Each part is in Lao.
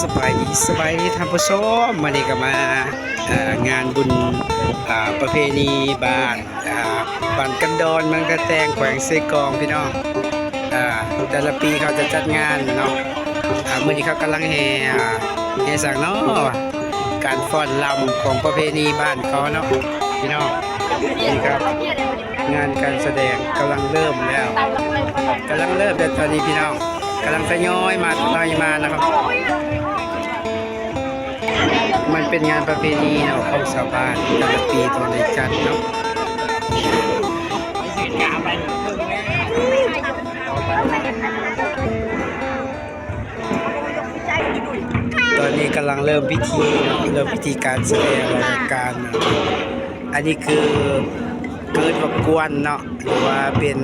ສະບາຍດີ ສະບາຍດີທ່ານຜູ້ຊົມ, ມື້ນີ້ກໍມາ ເອີ ງານບຸນ ເອີ ປະເພນີບ້ານ ເອີ ບ້ານກັນດອນ ເມືອງທ່າແຕງ ແຂວງເຊກອງ ພີ່ນ້ອງ. ເອີ ແຕ່ລະປີເຂົາຈະຈັດງານເນາະ, ເອີ ມື້ນີ້ເຂົາກຳລັງແຫ່ ເອີ ແຫ່ຫຍັງເນາະ ການຟ້ອນລຳຂອງປະເພນີບ້ານເຂົາເນາະ ພີ່ນ້ອງ. ນີ້ຄັບ ງານການສະແດງກຳລັງເລີ່ມແລ້ວ ກຳລັງເລີ່ມແລ້ວຕອນນີ້ພີ່ນ້ອງ, ກຳລັງທະຍອຍມາ ທະຍອຍມານະຄັບ. ມັນເປັນງານປະເພນີເນາະ ຂອງຊາວບ້ານ ແຕ່ລະປີຕ້ອງໄດ້ຈັດເນາະ. ຕອນນີ້ກຳລັງເລີ່ມພິທີເນາະ ເລີ່ມພິທີການສະແດງລາຍການ. ອັນນີ້ຄື ເອີ້ນວ່າກວນເນາະ ຫຼືວ່າເປັນ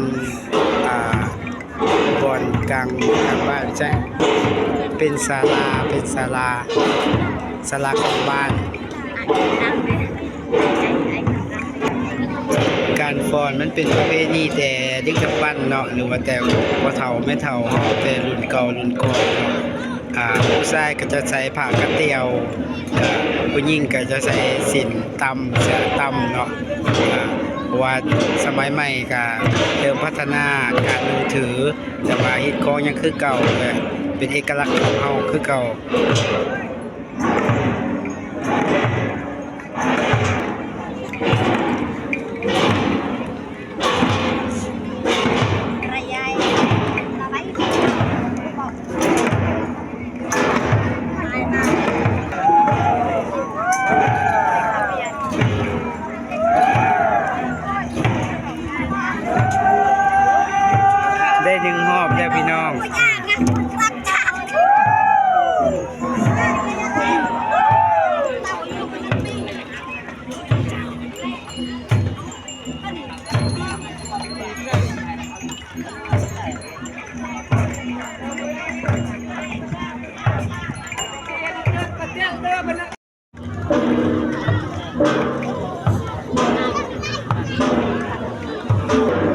ອ່າ ບ່ອນກາງ ກາງບ້ານ ເປັນສາລາ ເປັນສາລາ ສາລາຂອງບ້ານ. ການຟ້ອນມັນເປັນປະເພນີແຕ່ດຶກດຳບັນເນາະ ຫຼືວ່າແຕ່ພໍ່ເຖົ້າແມ່ເຖົ້າເຮົາ ແຕ່ລຸ້ນເກົ່າລຸ້ນກ່ອນເນາະ. ອ່າ ຜູ້ຊາຍກໍຈະໃສ່ຜ້າກະຕຽວ ອ່າ ຜູ້ຍິງກໍຈະໃສ່ສິ້ນຕ່ຳ ເສື້ອຕ່ຳເນາະ. ອ່າ ເພາະວ່າສະໄໝໃໝ່ກໍເລີ່ມພັດທະນາການນຸ່ງຖື ແຕ່ວ່າຮີດຄອງຍັງຄືເກົ່າ ແລະ ເປັນເອກະລັກຂອງເຮົາຄືເກົ່າ. ໄດ້ໜຶ່ງຮອບແລ້ວພີ່ນ້ອງ. ເ